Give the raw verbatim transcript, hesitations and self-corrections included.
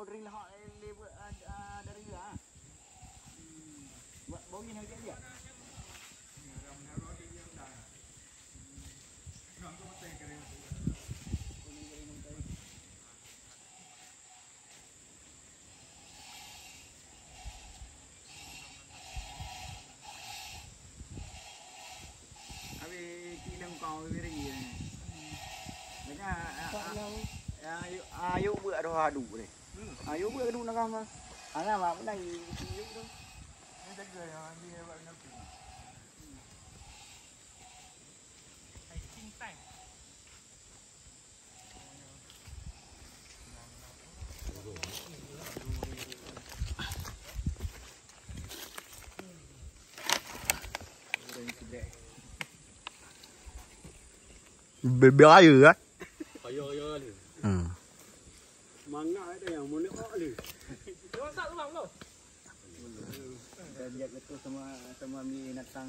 Kering lahok lé, lé, ah, ah, dari dia, ah. Hmm. Buat bau ni lagi dia. Habis kik lam kau beri. Banyak, ah, ah, ah, ayo, ayo buat roh adu deh. Ayo buat adu nak mah. Ana mak pun lagi. Ini jaga yang dia buat kena. Bebek raya kan? Raya-raya ni. Hmm. Semangat ada yang mulai awak ni. Dia masak tu, Bang, tu. Dan dia kata sama, sama mi natang.